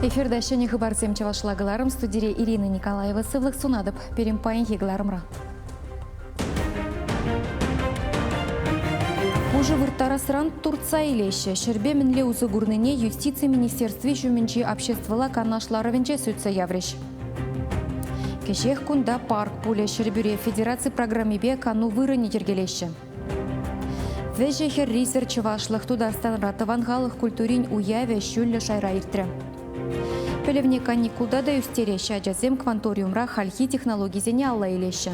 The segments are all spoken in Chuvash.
Эфирта ҫӗнӗ хыпарсем чӑвашла кӑларӑм студире Ирина Николаева сывлӑх сунатӑп. Пирӗн паянхи кӑларӑмра. Пушӑ вырттарасран туртса илеҫҫӗ. Ҫӗрпе мӗнле усӑ курнине юстици министерстви ҫумӗнчи обществӑлла канаш ларӑвӗнче сӳтсе яврӗҫ. Кӗҫех кунта парк пулӗ. Ҫӗрпӳре федераци программипе кану вырӑнӗ йӗркелеҫҫӗ. Вӗҫӗ-хӗррисӗр чӑвашлӑх Тутарстанра тӑван халӑх культурин уявӗ ҫӳллӗ шайра иртрӗ. Пӗлӗвне каникулта та ӳстереҫҫӗ ачасем кванториумра хальхи технологисене алла илеҫҫӗ.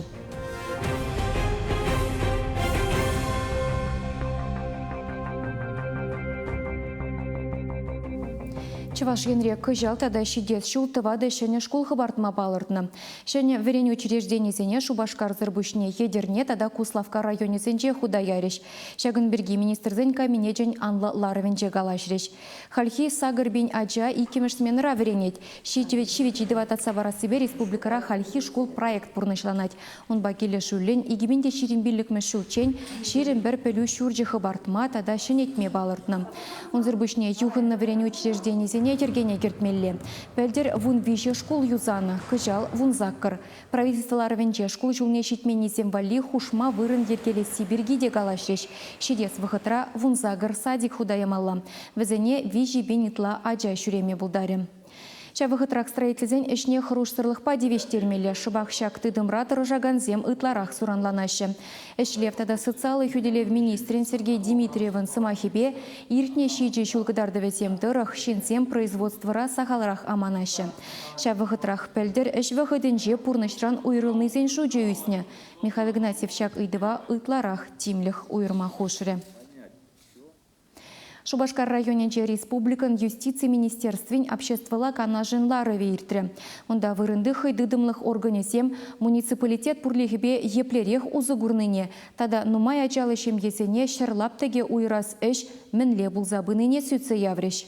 Чӑваш Енре кӑҫал тата ҫитес ҫул тӑватӑ ҫӗнӗ шкул хӑпартма палӑртнӑ. Ҫӗнӗ вӗренӳ учрежденисене Шупашкарсӑр пуҫне Етӗрне тата Куславкка районӗсенче хута ярӗҫ. Ҫакӑн пирки Министрсен Кабинечӗн анлӑ ларӑвӗнче калаҫрӗҫ. Хальхи 8000 ача иккӗмӗш сменӑра вӗренет. Ҫивӗч ыйтӑва татса парассипе республикӑра хальхи шкул проект пурнӑҫланать. Унпа килӗшӳллӗн 2025-мӗш ҫулччен 21 пӗлӳ ҫурчӗ хӑпартма тата ҫӗнетме палӑртнӑ. Унсӑр пуҫне юхӑннӑ вӗренӳ учрежденисене йӗркене кӗртмелле. Пӗлтӗр 13 шкул юсанӑ, кӑҫал 18. Правительство ларӑвӗнче шкул ҫулне ҫитменнисем валли хушма вырӑн йӗркелесси пирки те калаҫрӗҫ. Ҫитес вӑхӑтра 18 садик хута ямалла. Вӗсене 3000 ытла ача ҫӳреме пултарӗ. Ҫав вӑхӑтрах строительсен ӗҫне хӑрушсӑрлӑхпа тивӗҫтермелле. Шӑпах ҫак тытӑмра тӑрӑшакансем ытларах суранланаҫҫӗ. Ӗҫлев тата социаллӑ хӳтӗлев министрӗн Сергей Дмитриевӑн сӑмахӗпе, иртнӗ ҫичӗ ҫул кӑтартӑвӗсем тӑрӑх ҫынсем производствӑра сахалрах аманаҫҫӗ. Ҫав вӑхӑтрах пӗлтӗр ӗҫ вӑхӑтӗнче пурнӑҫран уйрӑлнисен шучӗ ӳснӗ. Михаил Игнатьев ҫак ыйтӑва ытларах тимлӗх уйӑрма хушрӗ. Шупашкар районӗнче республикӑн Юстици министерствин обществӑлла канашӗн ларӑвӗ иртрӗ. Унта вырӑнти хӑйтытӑмлӑх органӗсем муниципалитет пурлӗхӗпе еплерех усӑ курнине тата нумай ачаллӑ ҫемьесене ҫӗр лаптӑкӗ уйӑрас ӗҫ мӗнле пулса пынине сӳтсе яврӗҫ.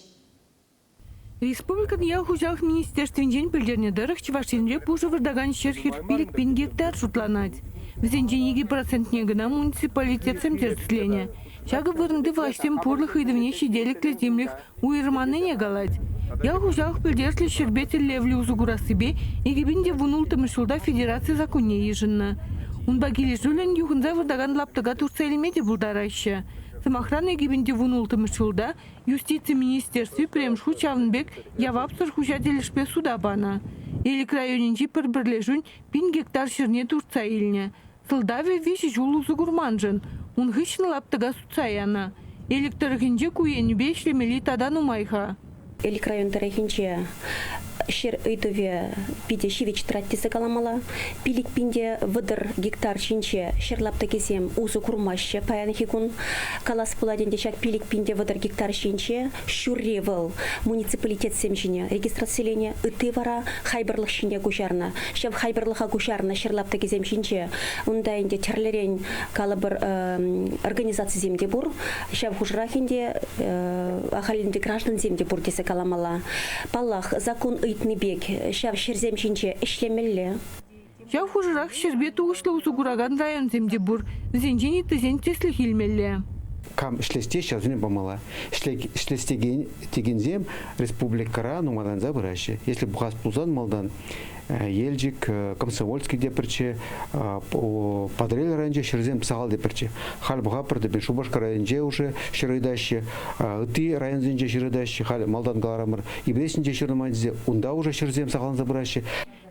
Республикӑн ял хуҫалӑх министерствинчен пӗлтернӗ тӑрӑх, Чӑваш Енре пушӑ выртакан 145 пин гектар шутланать. Вӗсенчен 2 процентне кӑна муниципалитетсем тӗрӗсленӗ. Ҫакӑ вырӑнти влаҫсем пурлӑх ыйтӑвне ҫителӗклӗ тимлӗх уйӑрманнине калать. Ял хуҫалӑх пӗлтерӗшлӗ ҫӗрпе тӗллевлӗ усӑ курассипе 2016 ҫулта федераци саккунне йышӑннӑ. Унпа килӗшӳллӗн юхӑнса выртакан лаптӑка туртса илме те пултараҫҫӗ. Сӑмахран, 2016 ҫулта Юстици министерстви премшут ҫавӑн пек явапсӑр хуҫа тӗлӗшпе суда панӑ. Элӗк районӗнчи пӗр пӗрлешӳн пин гектар ҫӗрне туртса илнӗ. Сӑлтавӗ виҫӗ ҫул усӑ курманшӑн. Ун хыҫҫӑн лаптӑка сутса янӑ. Элӗк тӑрӑхӗнче ку енӗпе ӗҫлемелли тата нумай-ха. Элӗк район тӑрӑхӗнче ҫӗр ыйтӑвӗ питӗ ҫивӗч тӑрать тесе каламалла. 5030 гектар ҫинче ҫӗр лаптӑкӗсем усӑ курмаҫҫӗ паянхи кун. Калас пулать ӗнтӗ, ҫак 5030 гектар ҫинче ҫурри вӑл муниципалитетсем ҫине регистрациленӗ, ытти вара хайпӑрлӑх ҫине куҫарнӑ. Ҫав хайпӑрлӑха куҫарнӑ ҫӗр лаптӑкӗсем ҫинче унта ӗнтӗ тӗрлӗрен, калӑпӑр, организацисем те пур. Ҫав хушӑрах ӗнтӗ ахаль ӗнтӗ граждансем те пур тесе каламалла. Паллах, закон ыйтни пек ҫав ҫӗрсем ҫинче ӗҫлемелле. Ҫав хушӑрах ҫӗрпе тухӑҫлӑ усӑ куракан районсем те пур. Вӗсенчен ыттисен тӗслӗх илмелле. Кам ӗҫлес тет, ҫавсене памалла. Ӗҫлес текенсем республикӑра нумайланса пыраҫҫӗ. Если пӑхас пулсан малтан Елчӗк, Комсомольски те пӗрччӗ, Патӑрьел районӗнче ҫӗрсем сахал те пӗрччӗ. Халь пӑхатпӑр та Шупашкар районӗнче уже ҫӗр ыйтаҫҫӗ, ытти районсенче ҫӗр ыйтаҫҫӗ. Халь малтан каларӑмӑр, Ибресинче ҫӗр нумай тесе, унта уже ҫӗрсем сахалланса пыраҫҫӗ.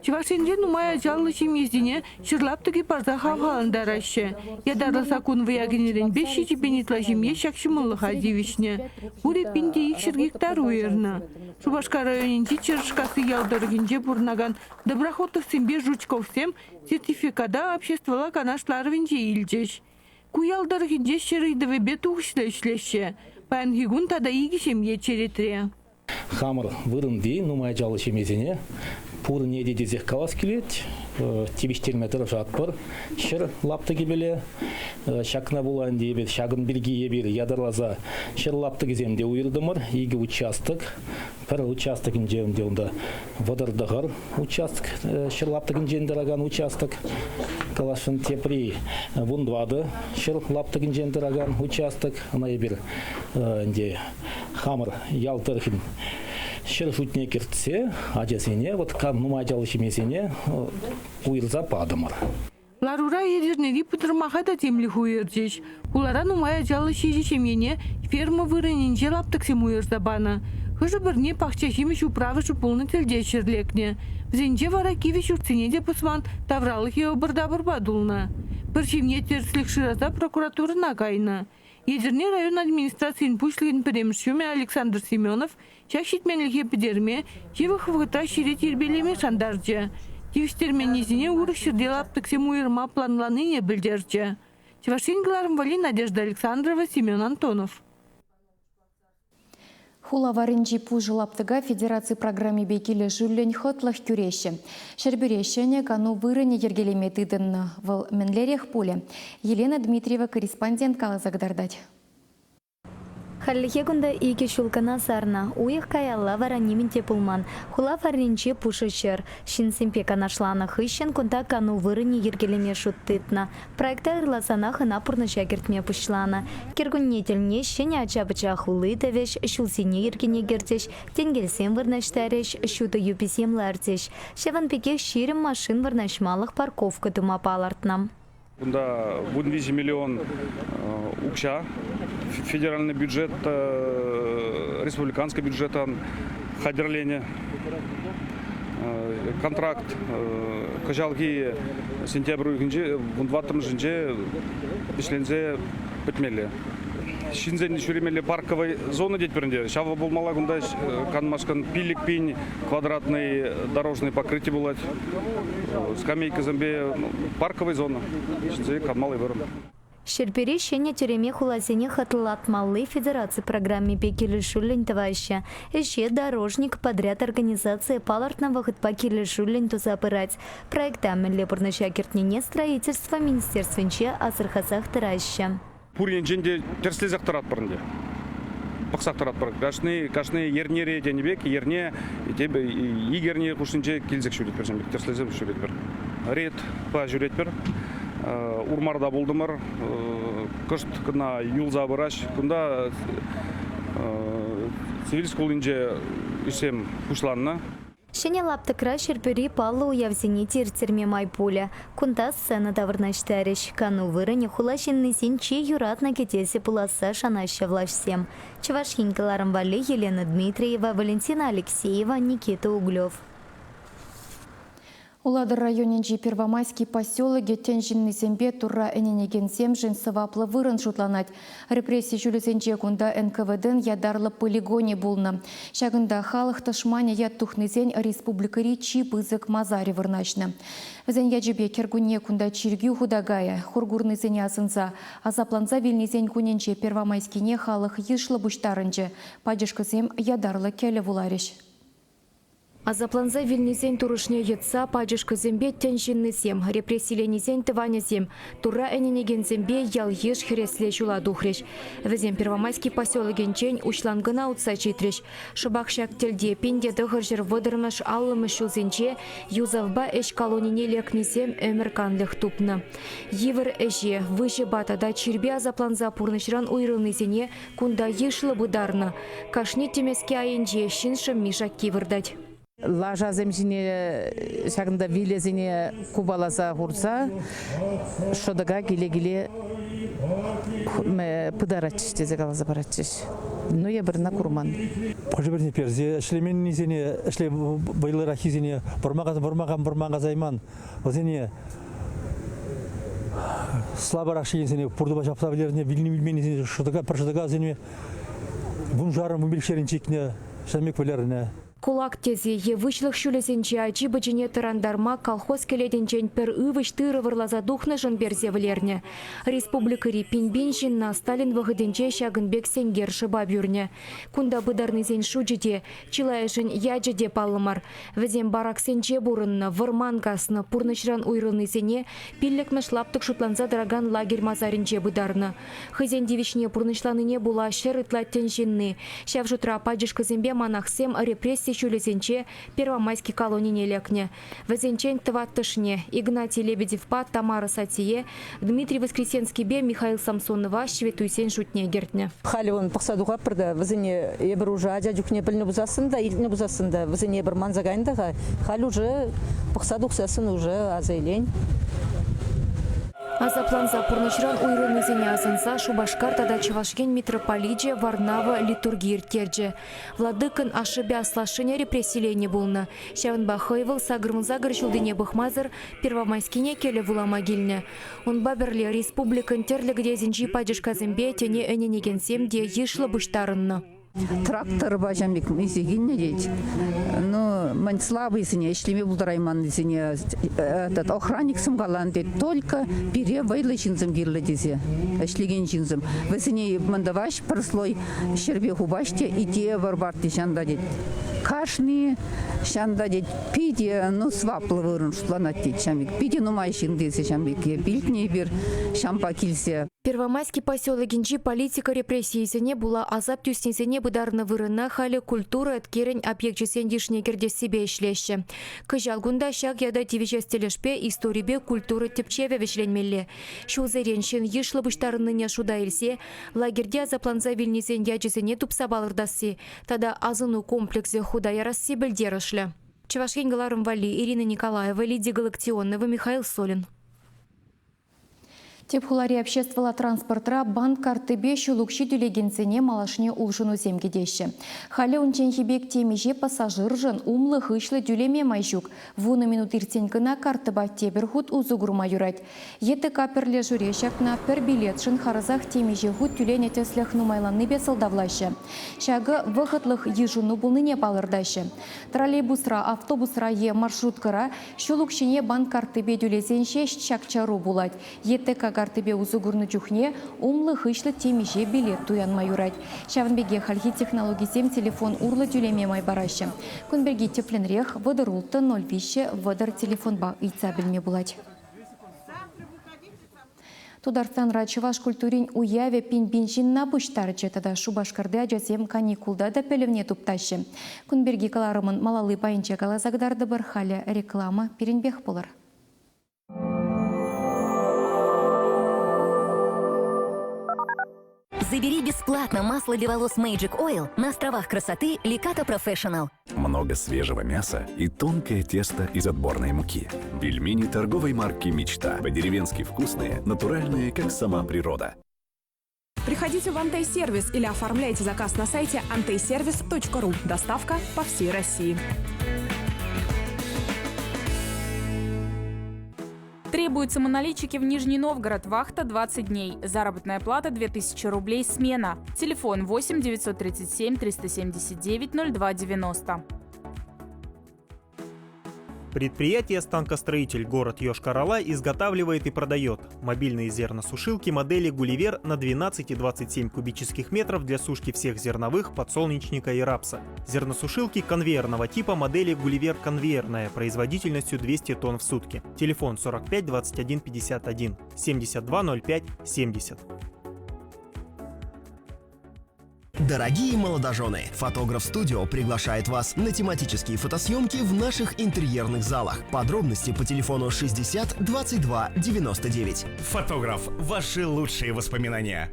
Чӑваш Енре нумай ачаллӑ ҫемьесене ҫӗр лаптӑкӗ парса хавхалантараҫҫӗ. Ятарлӑ саккун вӑя кӗнӗренпе 7000 ытла ҫемье ҫак ҫӑмӑллӑха тивӗҫнӗ. Пурӗ 1200 гектар уйӑрнӑ. Шупашкар районӗнчи Чӑрӑшкасси ял тӑрӑхӗнче пурӑнакан Доброхотовсемпе Жучковсем сертификата обществӑлла канаш ларӑвӗнче илчӗҫ. Ку ял тӑрӑхӗнче ҫӗр ыйтӑвӗпе тухӑҫлӑ ӗҫлеҫҫӗ. Паянхи кун тата икӗ ҫемье черетре. Хамӑр вырӑнти нумай ачаллӑ ҫемьесене пурне те тесех калас килет, тивӗҫтерме тӑрӑшатпӑр ҫӗр лаптӑкӗпеле. Ҫакна пула ӗнтӗ эпир ҫакӑн пирки эпир ятарласа ҫӗр лаптӑкӗсем те уйӑртӑмӑр. Икӗ участок. Пӗр участокӗнче ӗнтӗ унта 39 участок, ҫӗр лаптӑкӗнчен тӑракан участок. Каласшӑн тепри 14 ҫӗр лаптӑкӗнчен тӑракан участок. Ӑна эпир ӗнтӗ хамӑр ял тӑрӑхӗн Ҫӗр шутне кӗртсе ачасене, вот кам нумай ачаллӑ ҫемьесене уйӑрса патӑмӑр. Ларура Етӗрнери пӑтӑрмаха та тимлӗх уйӑрчӗҫ. Хулара нумай ачаллӑ ҫичӗ ҫемьене ферма вырӑнӗнче лаптӑксем уйӑрса панӑ. Хӑшӗ-пӗрне пахча ҫимӗҫ управӑшӗ пулнӑ тӗлте ҫӗр лекнӗ. Вӗсенче вара кивӗ ҫуртсене те пӑсман, тавралӑхӗ ӑпӑр-тапӑрпа тулнӑ. Пӗр ҫемье тӗрӗслӗх шыраса прокуратурӑна кайнӑ. Етӗрне район администрацийӗн пуҫлӑхӗн пӗрремӗш ҫумӗ Александр Семенов ҫак ҫитменлӗхе пӗтерме, ҫывӑх вӑхӑтра ҫӗре тирпейлеме шантарчӗ. Тивӗҫтерменнисене урӑх ҫӗрте лаптӑксем уйӑрма планланине пӗлтерчӗ. Чӑваш Ен кӑларӑм валли Надежда Александрова, Семен Антонов. Хула варринчи пушӑ лаптӑка федераци программипе килӗшӳллӗн хӑтлӑх кӳреҫҫӗ. Ҫӗрпӳре ҫӗнӗ кану вырӑнӗ йӗркелеме тытӑннӑ. Вӑл мӗнлерех пулӗ? Елена Дмитриева корреспондент каласа кӑтартать. Хальлӗхе кунта икӗ ҫул кӑна сарнӑ. Уйӑх каялла вара нимӗн те пулман. Хула варринче пушӑ ҫӗр. Ҫынсемпе канашланӑ хыҫҫӑн кунта кану вырӑнӗ йӗркелеме шут тытнӑ. Проекта ырласанах ӑна пурнӑҫа кӗртме пуҫланӑ. Кӗркунне тӗлне ҫӗнӗ ача-пӑча хули тӑвӗҫ, ҫулсене йӗркене кӗртӗҫ, тенкелсем вырнаҫтарӗҫ, ҫутӑ юписем лартӗҫ. Ҫавӑн пекех 20 машин вырнаҫмалӑх парковка тума палӑртнӑ. Кунта 13 миллион укҫа федеральный бюджет, республиканский бюджетан хатӗрленӗ. Контракт кӑҫалхи сентябрь уйӑхӗнче, вунтӑваттӑмӗшӗнче вӗҫленсе пӗтмелле. Ҫынсен ҫӳремелли парковой зона тетпӗр ӗнтӗ. Ҫавӑ пулмалла кунта канмашкӑн 5000 квадратный дорожный покрытие пулать. Скамейкӑсемпе парковой зона. Ҫынсене канмалли вырӑн. Ҫӗрпӳри ҫӗнӗ тӳреме хуласене хӑтлӑлатмалли федераци программипе килӗшӳллӗн тӑваҫҫӗ. Ӗҫе «Дорожник» подряд организацийӗ палӑртнӑ вӑхӑтпа килӗшӳллӗн туса пырать. Проекта мӗнле пурнӑҫа кӗртнине строительство министерствинче асӑрхасах тӑраҫҫӗ. Пур енчен те тӗрӗслесех тӑратпӑр ӗнтӗ. Пӑхсах тӑратпӑр. Кашни, кашни эрнере тенӗ пек, эрне, ик эрне хушшинче килсех ҫӳретпӗр, тӗрӗслесе ҫӳретпӗр. Ретпа ҫӳретпӗр. Урмарта пултӑмӑр. Кӑшт кӑна юлса пыраҫ. Кунта Цивильск хулинче ӗҫсем пуҫланнӑ. Ҫӗнӗ лаптӑкра Ҫӗрпӳри паллӑ уявсене те ирттерме май пулӗ. Кунта сцена та вырнаҫтарӗҫ. Кану вырӑнӗ хула ҫыннисен чи юратнӑ кӗтесӗ пуласса шанаҫҫӗ влаҫсем. Чӑваш Ен кӑларӑм валли Елена Дмитриева, Валентина Алексеева, Никита Углев. Улатӑр районӗнчи Первомайски поселокӗ тӗн ҫыннисемпе Турра ӗненекенсемшӗн сӑваплӑ вырӑн шутланать. Репресси ҫулӗсенче кунта НКВДн ятарлӑ полигонӗ пулнӑ. Ҫакӑнта халӑх тӑшманӗ ят тухнисен республикӑри чи пысӑк масарӗ вырнаҫнӑ. Вӗсен ячӗпе кӗркунне кунта чиркӳ хута кайӗ. Хур курнисене асӑнса асапланса вилнисен кунӗнче Первомайскине халӑх йышлӑ пуҫтарӑнчӗ. Пачӑшкӑсем ятарлӑ кӗлӗ вуларӗҫ. Асапланса вилнисен турӑшне йӑтса пачӑшкӑсемпе тӗн ҫыннисем, репрессиленисен тӑванӗсем, Турра ӗненекенсемпе ял-йыш хӗресле ҫула тухрӗҫ. Вӗсем Первомайски поселокӗнчен уҫланкӑна утса ҫитрӗҫ. Шӑпах ҫак тӗлте 1930-мӗш 50-мӗш ҫулсенче юсавпа ӗҫ колонине лекнисем ӗмӗр канлӗх тупнӑ. Йывӑр ӗҫе, выҫӑпа тата чирпе асапланса пурнӑҫран уйрӑлнисене Кунта йышлӑ пытарнӑ. Кашни тӗмеске айӗнче ҫын шӑмми-шакки выртать. Лашасем ҫине ҫакӑнта вилесене купаласа хурса шӑтӑка киле-киле пытаратчӗҫ тесе каласа паратчӗҫ. Ну, эпир ӑна курман. Хӑшӗ-пӗрне персе ӗҫлеменнисене, ӗҫле вӑйлӑраххисене вӑрман вӑрман касайман. Вӗсене слабарах ҫиенсене пуртӑпа ҫапса вӗлернӗ, вилни-вилменнисене шӑтӑка, пӗр шӑтӑка вӗсене вуншарӑн, вунпилӗкшерӗн чикнӗ, ҫамек вӗлернӗ. Кулак тесе е выҫлӑх ҫулӗсенче ачи-пӑчине тӑрантарма колхоз кӗлетӗнчен пӗр ывӑҫ тырӑ вӑрласа тухнӑшӑн персе вӗлернӗ. Республикӑри пин-пин ҫынна Сталин вӑхӑтӗнче ҫакӑн пек сенкер шӑпа пӳрнӗ. Кунта пытарнисен шучӗ те, чылайӑшӗн ячӗ те паллӑ мар. Вӗсем бараксенче пурӑннӑ, вӑрман каснӑ, пурнӑҫран уйрӑлнисене пиллӗкмӗш лаптӑк шутланса тӑракан лагерь масарӗнче пытарнӑ. Хӑйсен тивӗҫне пурнӑҫланине пула ҫӗр ытла тӗн ҫынни, ҫав шутра пачӑшкӑсемпе манахсем репресси Репресси ҫулӗсенче Первомайски колонине лекнӗ. Вӗсенчен тӑваттӑшне, Игнатий Лебедевпа Тамара Сатие, Дмитрий Воскресенскипе Михаил Самсонова ҫветтуйсен шутне кӗртнӗ. Халӗ вон пӑхса тухатпӑр та, вӗсене эпир уже ача чухне пӗлнӗ пулсассӑн та, илтнӗ пулсассӑн та, вӗсене эпир манса кайнӑ та-ха. Халь уже пӑхса тухсассӑн уже аса илен. Асапланса пурнӑҫран уйрӑлнисене асӑнса Шупашкар тата Чӑваш Ен митрополичӗ Варнава литурги ирттерчӗ. Владыкӑн ашшӗпе аслашшӗне репрессиленӗ пулнӑ. Ҫавӑнпа хӑй вӑл сакӑрмӑн-сакӑр ҫултине пӑхмасӑр Первомайскине кӗлӗ вулама килнӗ. Унпа пӗрле республикӑн тӗрлӗ кӗтесӗнчи пачӑшкасемпе тӗне ӗненекенсем те йышлӑ пуҫтарӑннӑ. Тракторпа ҫам пек илсе килнӗ тет. Ну, мӗн слабыйсене, ӗҫлеме пултарайманнисене этот охранниксем каланӑ тет, только пире вӑйлӑ ҫынсем кирлӗ тесе, ӗҫлекен ҫынсем. Вӗсене мӗн тӑваҫ, пӗр слой ҫӗрпе хупаҫ те ите вӑр-варти ҫанта тет. Кашни ҫанта тет питӗ ну сваплӑ вырӑн шутланать тет ҫам пек. Питӗ нумай ҫын тесе ҫам пек илтнӗ эпир ҫампа килсе. Первомайски поселокӗнчи политика репрессийӗсене пула асап тӳснисене пытарнӑ вырӑна халӗ культура еткерӗн объекчӗсен йышне кӗртессипе ӗҫлеҫҫӗ. Кӑҫал кунта ҫак ята тивӗҫес тӗлӗшпе историпе культура тӗпчевӗ вӗҫленмелле. Ҫулсерен ҫын йышлӑ пуҫтарӑннине шута илсе лагерьте асапланса вилнисен ячӗсене тупса палӑртасси тата асӑну комплексӗ хута ярасси пӗлтерӗшлӗ. Чӑваш Ен кӑларӑм валли Ирина Николаева, Лидия Галактионова, Михаил Солин. Тӗп хулари обществӑлла транспортра банк карттипе ҫул укҫи тӳлекенсене малашне улшӑнусем кӗтеҫҫӗ. Халӗ унчченхи пек темиҫе пассажиршӑн умлӑ-хыҫлӑ тӳлеме май ҫук. Вунӑ минут иртсен кӑна карттӑпа тепӗр хут усӑ курма юрать. ЕТК пӗрлешӳре ҫакна пӗр билетшӑн харӑсах темиҫе хут тӳленӗ тӗслӗх нумайланнипе сӑлтавлаҫҫӗ. Ҫакӑ вӑхӑтлӑх йышӑну пулнине палӑртаҫҫӗ. Троллейбусра, автобусра е маршруткӑра ҫул укҫине банк карттипе тӳлесен ҫеҫ ҫак чару пулать. ЕТК карттипе усӑ курнӑ чухне умлӑ-хыҫлӑ темиҫе билет туянма юрать. Ҫавӑн пекех хальхи технологисем телефон урлӑ тӳлеме май параҫҫӗ. Кун пирки тӗплӗнрех 36 03 30 телефонпа ыйтса пӗлме пулать. Тутарстанра чӑваш культурин уявӗ пин-пин ҫынна пуҫтарчӗ тата Шупашкарти ачасем каникулта та пӗлӗвне туптаҫҫӗ. Кун пирки кӑларӑмӑн малалли пайӗнче каласа кӑтартӑпӑр. Халӗ реклама пирӗнпех пулӑр. Забери бесплатно масло для волос Magic Oil на островах красоты Леката Professional. Много свежего мяса и тонкое тесто из отборной муки. Пельмени торговой марки «Мечта». По-деревенски вкусные, натуральные, как сама природа. Приходите в Антей-сервис или оформляйте заказ на сайте anteyservice.ru. Доставка по всей России. Требуются монолитчики в Нижний Новгород. Вахта 20 дней. Заработная плата 2000 рублей. Смена. Телефон 8 937 379 02 90. Предприятие «Станкостроитель» город Йошкар-Ола изготавливает и продает мобильные зерносушилки модели «Гулливер» на 12,27 кубических метров для сушки всех зерновых, подсолнечника и рапса. Зерносушилки конвейерного типа модели «Гулливер конвейерная» производительностью 200 тонн в сутки. Телефон 45 21 51 72 05 70. Дорогие молодожены, Фотограф Студио приглашает вас на тематические фотосъемки в наших интерьерных залах. Подробности по телефону 60 22 99. Фотограф. Ваши лучшие воспоминания.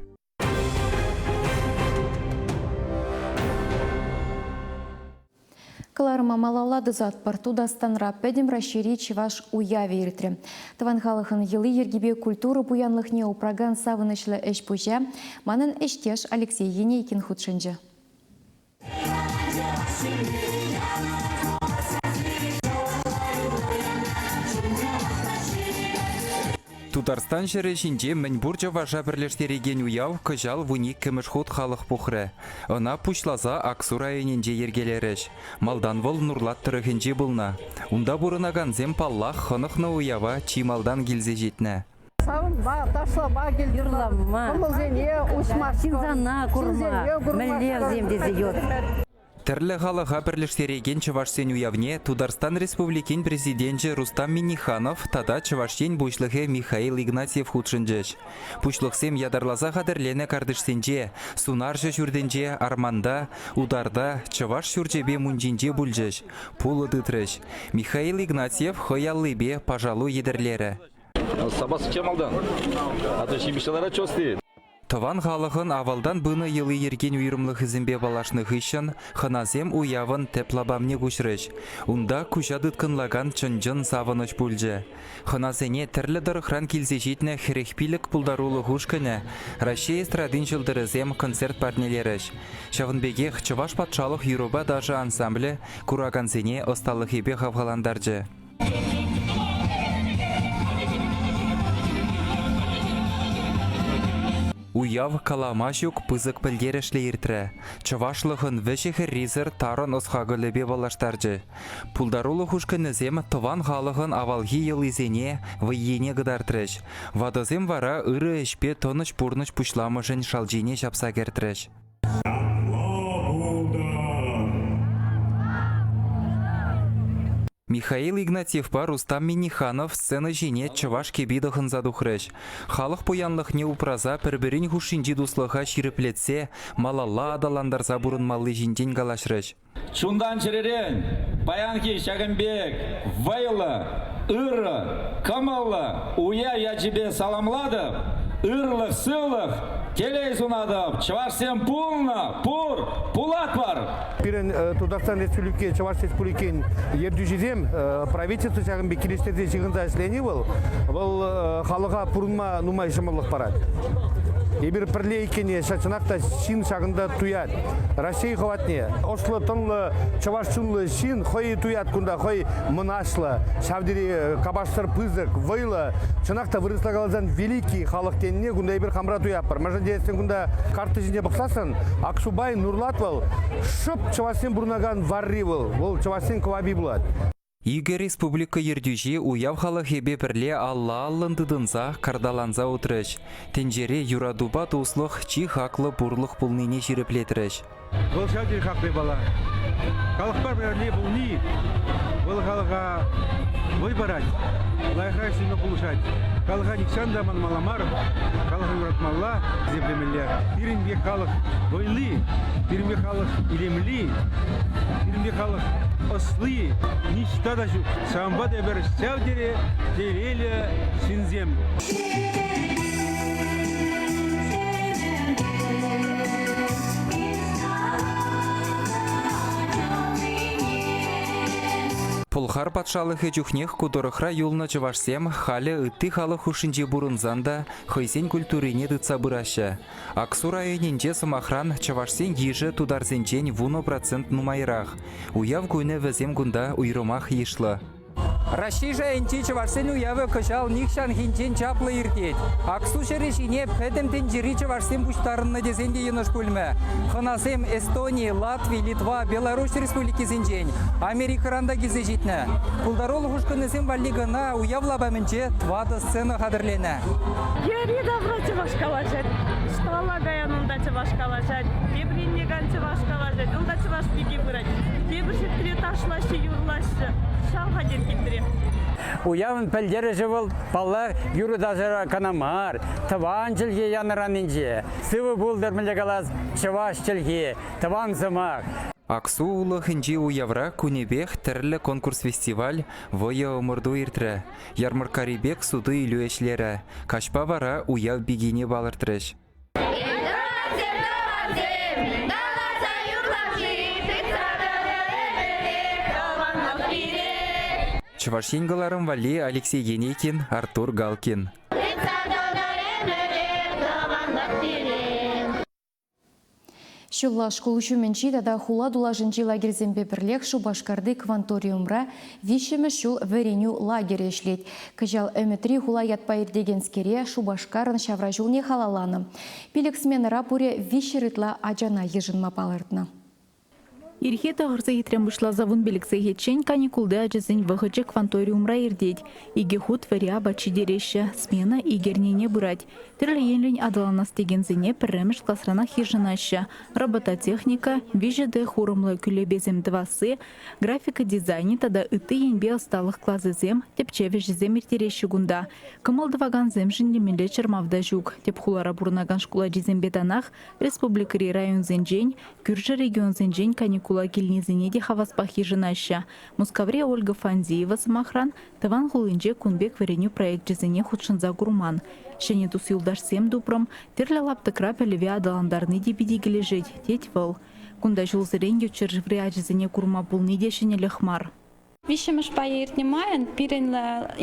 Кӑларӑма малалла тӑсатпӑр. Тутарстанра Пӗтӗм Раҫҫейри чӑваш уявӗ иртрӗ. Тӑван халӑхӑн йӑли-йӗркипе культура пуянлӑхне упракан савӑнӑҫлӑ ӗҫ-пуҫа манӑн ӗҫтеш Алексей Енейкин хутшӑнчӗ. Тутарстан ҫӗрӗ ҫинче мӗнпур чӑваша пӗрлештерекен уяв кӑҫал вуниккӗмӗш хут халӑх пухрӗ. Ӑна пуҫласа Аксу районӗнче йӗркелерӗҫ. Малтан вӑл Нурлат тӑрӑхӗнче пулнӑ. Унта пурӑнакансем, паллах, хӑнӑхнӑ уява чи малтан килсе ҫитнӗ. Савӑнма, ташлама килтӗм. Юрлама. Кӑмӑлсене уҫма. Ҫынсана курма. Мӗнле вӗсем тесе ют. Тӗрлӗ халӑха пӗрлештерекен чӑвашсен уявне Тутарстан Республикин Президенчӗ Рустам Минниханов тата Чӑваш Ен Пуҫлӑхӗ Михаил Игнатьев хутшӑнчӗҫ. Пуҫлӑхсем ятарласа хатӗрленӗ картишсенче, сунарҫӑ ҫуртӗнче, арманта, утарта, чӑваш ҫурчӗпе мунчинче пулчӗҫ, пулӑ тытрӗҫ. Михаил Игнатьев хӑй аллипе пашалу йӗтӗрлерӗ. Сапас малтан. А то ҫимӗҫ ларать чости. Тӑван халӑхӑн авалтан пынӑ йӑли-йӗркин уйрӑмлӑхӗсемпе паллашнӑ хыҫҫӑн хӑнасем уявӑн тӗп лапамне куҫрӗҫ. Унта куҫа тыткӑнлакан чӑн-чӑн савӑнӑҫ пулчӗ. Хӑнасене тӗрлӗ тӑрӑхран килсе ҫитнӗ 45 пултарулӑх ушкӑнӗ Раҫҫей эстрадин ҫӑлтӑрӗсем концерт парнелерӗҫ. Ҫавӑн пекех Чӑваш патшалӑх юрӑпа ташӑ ансамблӗ куракансене ӑсталӑхӗпе хавхалантарчӗ. Уяв калама ҫук пысӑк пӗлтерӗшлӗ иртрӗ. Чӑвашлӑхӑн вӗҫӗ-хӗррисӗр тарӑн ӑс-хакӑлӗпе паллаштарчӗ. Пултарулӑх ушкӑнӗсем тӑван халӑхӑн авалхи йӑлисене, вӑййине кӑтартрӗҫ. Ватӑсем вара ырӑ ӗҫпе тӑнӑҫ пурнӑҫ пуҫламӑшӗн шалчине ҫапса кӗртрӗҫ. Михаил Игнатьевпа Рустам Минниханов сцена ҫине чӑваш кӗпи тӑхӑнса тухрӗҫ. Халӑх пуянлӑхне упраса пӗр-пӗрин хушшинчи туслӑха ҫирӗплетсе малалла аталантарса пурӑнмалли ҫинчен калаҫрӗҫ. Чунтан-чӗререн паянхи ҫакӑн пек вӑйлӑ, ырӑ, кӑмӑллӑ уяв ячӗпе саламлатӑп, ырлӑх-сывлӑх, телей сунатӑп. Чӑвашсем пулнӑ, пур, пулатпӑр! Пирӗн Тутарстан Республики, Чӑваш Республикин ертӳҫисем правительство ҫакӑн пек килӗштерсе ҫыхӑнса ӗҫлени вӑл, вӑл халӑха пурӑнма нумай ҫӑмӑллӑх парать. Эпир пӗрле иккенне чӑнах та ҫын ҫакӑнта туять. Раҫҫей хӑватне, ӑслӑ-тӑнлӑ чӑваш чунлӑ ҫын хӑй туять кунта, хӑй мӑнаҫлӑ, ҫав тери капашсӑр пысӑк, вӑйлӑ. Чӑнах та вырӑсла каласан великий халӑх тенине кунта эпир хамра туятпӑр. Мӗншӗн тесен кунта карта ҫине пӑхсассӑн Аксубай Нурлат вӑл шӑп чӑвашсем пурӑнакан варри вӑл. Вӑл чӑвашсен кӑвапи пулать. Икӗ республика ертӳҫи уяв халӑхӗпе пӗрле алла-аллӑн тытӑнса карталанса утрӗҫ. Тӗнчере юратупа туслӑх чи хаклӑ пурлӑх пулнине ҫирӗплетрӗҫ. Вӑл ҫав тери хаклӑ япала. Халӑхпа пӗрле пулни вӑл халӑха вӑй парать, лайӑхрах ӗҫлеме пулӑшать. Халӑха нихҫан та манмалла мар, халӑха юратмалла, хисеплемелле. Пирӗн пек халӑх вӑйли, пирӗн пек халӑх илемли, пирӗн пек халӑх ӑсли ниҫта та ҫук. Ҫавӑнпа та эпир ҫав тери телейлӗ ҫынсем. Пӑлхар патшалӑхӗ чухнех ку тӑрӑхра юлнӑ чӑвашсем халӗ ытти халӑх хушшинче пурӑнсан та хӑйсен культурине тытса пыраҫҫӗ. Аксу районӗнче, сӑмахран, чӑвашсен йышӗ тутарсенчен 10% нумайрах. Уяв кунӗ вӗсем кунта уйрӑмах йышлӑ. Раҫҫей шайӗнчи чӑвашсен уявӗ кӑҫал нихҫанхинчен чаплӑ иртет. Аксу ҫӗрӗ ҫине пӗтӗм тӗнчери чӑвашсем пуҫтарӑннӑ тесен те йӑнӑш пулмӗ. Хӑнасем Эстони, Латви, Литва, Беларуҫ республикисенчен, Америкӑран та килсе ҫитнӗ. Пултарулӑх ушкӑнӗсем валли кӑна уяв лапамӗнче тӑватӑ сцена хатӗрленӗ. Йӗри-тавра чӑваш калаҫать. Ӑҫталла каян унта чӑваш калаҫать. Тепӗр енне кан чӑваш калаҫать. Унта чӑваш пики пырать. Тепӗр ҫӗртре ташлаҫҫӗ, юрлаҫҫӗ. Ҫав хатӗр хитре. Уявӑн пӗлтерӗшӗ вӑл, паллах, юрӑ-ташӑра кӑна мар, тӑван чӗлхе янӑранинче. Сывӑ пултӑр, мӗнле калас, чӑваш чӗлхи, тӑван сӑмах. Аксу улӑхӗнчи уявра кунӗпех тӗрлӗ конкурс-фестиваль, вӑйӑ-ӑмӑрту иртрӗ. Ярмӑрккари пек суту-илӳ ӗҫлерӗ. Каҫпа вара уяв пикине палӑртрӗҫ. Чӑваш Ен кӑларӑм валли Алексей Енейкин, Артур Галкин. Ҫулла шкул ҫумӗнчи тата хула тулашӗнчи лагерьсемпе пӗрлех Шупашкарти Кванториумра виҫҫӗмӗш ҫул вӗренӳ лагерӗ ӗҫлет. Кӑҫал Ӗмӗтри хула ятпа иртекенскере Шупашкарӑн ҫавра ҫулне халалланӑ. Пилӗк сменӑра пурӗ 300 ытла ачана йышӑнма палӑртнӑ. Ирхи тӑхӑр сехетрен пуҫласа 15 сехетчен каникулти ачасен вӑхӑчӗ кванториумра иртет. Икӗ хут вӗри апат ҫитереҫҫӗ. Смена ик эрнене пырать. Тӗрлӗ енлӗн аталанас текенсене пӗрремӗш класранах йышӑнаҫҫӗ. Робототехника, 3D хурӑмлӑ кӳлепесем тӑвасси, графика дизайнӗ тата ытти енпе ӑсталӑх класӗсем, тӗпчев ӗҫӗсем ирттереҫҫӗ кунта. Кӑмӑл тӑвакансемшӗн нимӗнле чӑрмав та ҫук. Тӗп хулара пурӑнакан шкул ачисемпе танах республикӑри районсенчен, кӳршӗ регионсенчен каникула килнисене те хаваспах йышӑнаҫҫӗ. Мускаври Ольга Фандеева, сӑмахран, тӑван хулинче кун пек вӗренӳ проекчӗсене хутшӑнса курман. Ҫӗнӗ тус-юлташсем тупрӑм, тӗрлӗ лаптӑкра пӗлӗве аталантарни те питӗ килӗшет, тет вӑл. Кунта ҫулсерен ют ҫӗршыври ачасене курма пулни те ҫӗнӗлӗх мар. Виҫҫӗмӗш пайӗ иртнӗ майӑн пирӗн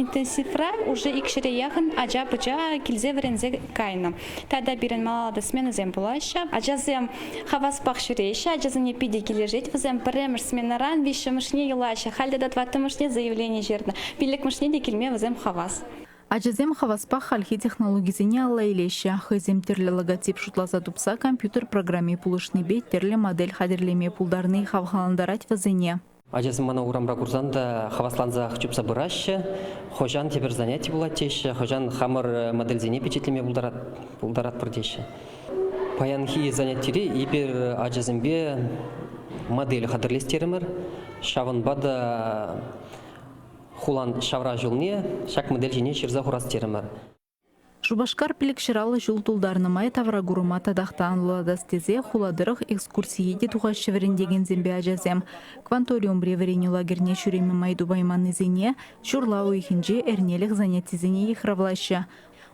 интенсивра уже икҫӗре яхӑн ача-пӑча килсе вӗренсе кайнӑ. Тата пирӗн малалла та сменӑсем пулаҫҫӗ. Ачасем хаваспах ҫӳреҫҫӗ, ачасене питӗ килӗшет. Вӗсем пӗрремӗш сменӑран виҫҫӗмӗшне юлаҫҫӗ. Халь тата тӑваттӑмӗшне заявлени ҫырнӑ. Пиллӗкмӗшне те килме вӗсем хавас. Ачасем хаваспах хальхи технологисене алла илеҫҫӗ. Хӑйсем тӗрлӗ логотип шутласа тупса компьютер программи пулӑшнипе тӗрлӗ модель хатӗрлеме пултарни хавхалантарать вӗсене. Ачасем мана урамра курсан та хаваслансах чупса пыраҫҫӗ. Хӑҫан тепӗр заняти пулать теҫҫӗ, хӑҫан хамӑр модельсене пичетлеме пултаратпӑр теҫҫӗ. Паянхи занятире эпир ачасемпе модель хатӗрлес терӗмӗр. Ҫавӑнпа та хулан ҫавра ҫулне ҫак модель ҫине ҫырса хурас терӗмӗр. Шупашкар пилӗкҫӗраллӑ ҫул тултарнӑ май тавракурӑма татах та анлӑлатас тесе хула тӑрӑх экскурсие те тухаҫҫӗ вӗрентекенсемпе ачасем. Кванториумри вӗренӳ лагерьне ҫӳреме май тупайманнисене ҫурла уйӑхӗнче эрнелӗх занятисене йыхравлаҫҫӗ.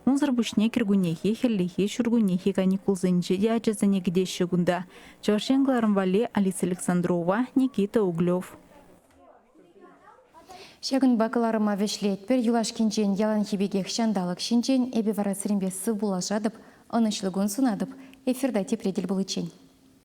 Унсӑр пуҫне кӗркуннехи, хӗллехи, ҫуркуннехи каникулсенче те ачасене кӗтеҫҫӗ кунта. Чӑваш Ен кӑларӑм валли Алиса Александрова, Никита Углев. Ҫакӑнпа кӑларӑма вӗҫлетпӗр. Юлашкинчен яланхи пекех ҫанталӑк ҫинчен эпӗ вара сирӗнпе сывпуллашатӑп, ӑнӑҫлӑ кун сунатӑп. Эфирта тепре тӗл пуличчен.